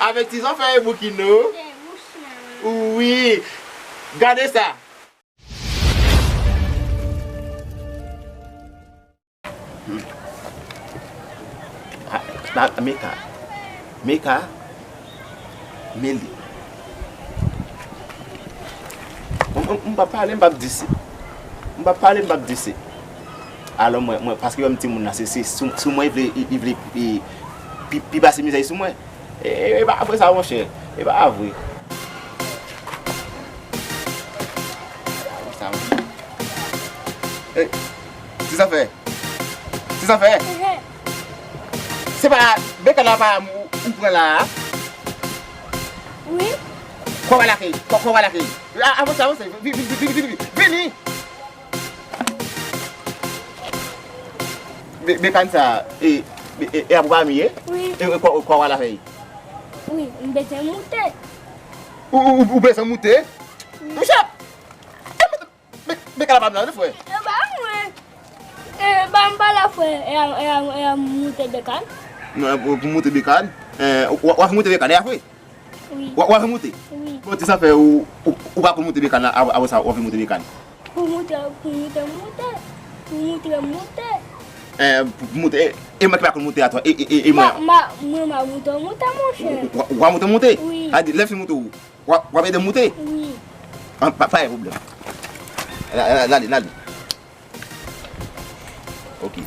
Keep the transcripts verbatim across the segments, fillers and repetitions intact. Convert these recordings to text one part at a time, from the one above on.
Avètizan fè e bouki no. Wi. Gade sa. Hmm. Ah, la, Meka. Meka. Meli. M, m, m p ap pale, m p ap di se. M p ap pale, m p ap di se. Alò, mwen, mwen, paske yo wè m timoun nan, se, se sou, sou mwen, li vle, li, li vle, li, pi, pi pase mizè sou mwen. E, e, e pa vre sa, monchè. E pa vre. E pa vre sa, monchè. E, ti zafè. Ti zafè. Ehe. Se pa, Bekàn la pa ou, ou pran la a? Wi. Kò w lakay, kò, kò w lakay. A, avanse, avanse. Vi-, vi-, vi-, vini, vini, vini. Be-, Bekàn sa, e, e, e, e ap ou pa miye? Wi. E, e, kò, kò w lakay? Wi, m bezwen moute. Ou, ou, ou bezwen moute? Wi. Mouche! E, mete, be-, Bekàn la pa m la, wi, frè. E ba mwen. E ba m pa la, frè. E a, e a, e a moute Bekàn? Non, e pou, pou moute Bekàn. E, w, w ap moute Bekàn, e a vre? Wi. W, w ap moute? Wi. Bon, ti zafè ou, ou, ou pa konn moute Bekàn la, apre, apre sa, w ap moute Bekàn. Pou moute, pou moute, moute. Pou moute, moute. E, pou, pou moute, e, e mwen ki pa konn moute atò, e, e, e, e mwen. Ma, ma, mwen, ma moute, moute, monchè. W, w, w ap moute, moute? Wi. A di, lè fin moute ou, w ap, w ap ede m moute? Wi. An, pa, pa gen pwoblèm. La, la, la, la, la. Ok.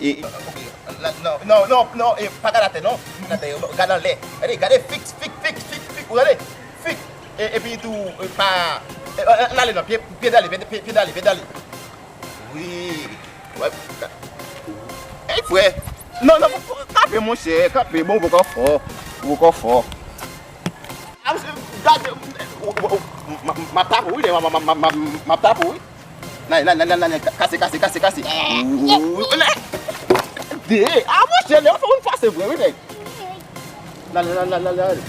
E, e, ok. La, non, non, non, non, e, pa gade atè, non. Gade atè, gade anlè. Gade, gade, fiks, fiks, fiks, fiks, fiks, ou tande? Fiks. E, epi tou, e, pa, e, e, n ale non, pye, pye dale, pye, pye, pye dale, pye dale. Wi. Wè. Ey, frè. Non, non, kanpe, monchè, kanpe. Bon, ou poko fò. Ou poko fò. A, gade, ou, ou, ou, m, m, m ap tape, wi, m, m, m ap tape, wi. Nan, nan, nan, nan, nan, nan, kase, kase, kase, kase. Ou, ou, ou, nan. De, a, monchè, lè yo fè moun pase vre, wi, nèg. Nan, nan, nan, nan, nan, nan.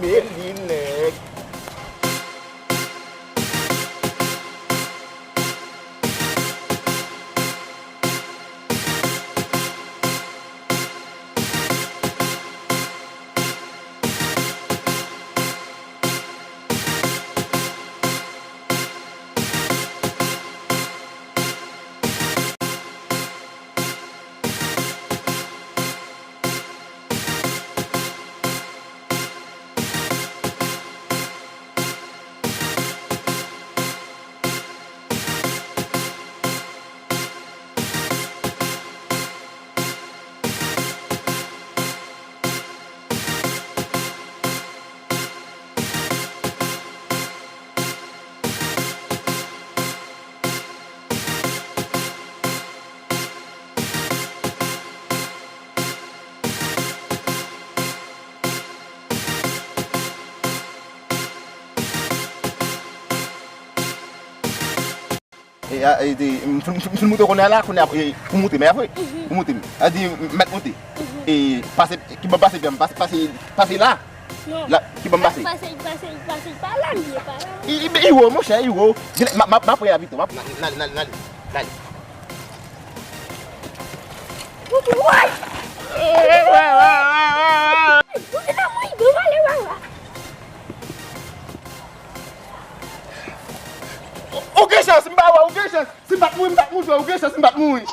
Men li, nèg. E, a, e, de, m, m, m, m fin moute kounye a la, kounye a, e, pou moute, men apre, pou moute, m, a di, m, mèt moute. E, pase, ki ban pase pye m, pase, pase, pase la. Non. La, ki ban pase. Pase, pase, pase, pa la, m ye, pa la. I, i, i wo, monchè, i wo. M, m, m, m ap pran rapid, m ap, n ale, n ale, n ale, n ale. Woy! Woy, woy, woy, woy, woy! Ou te nan mwen, bon, ale, wawa. Ou gen chans, m pa wè, ou gen chans. Si m pa t mouri, m t ap mouri, ou gen chans, m pa t mouri.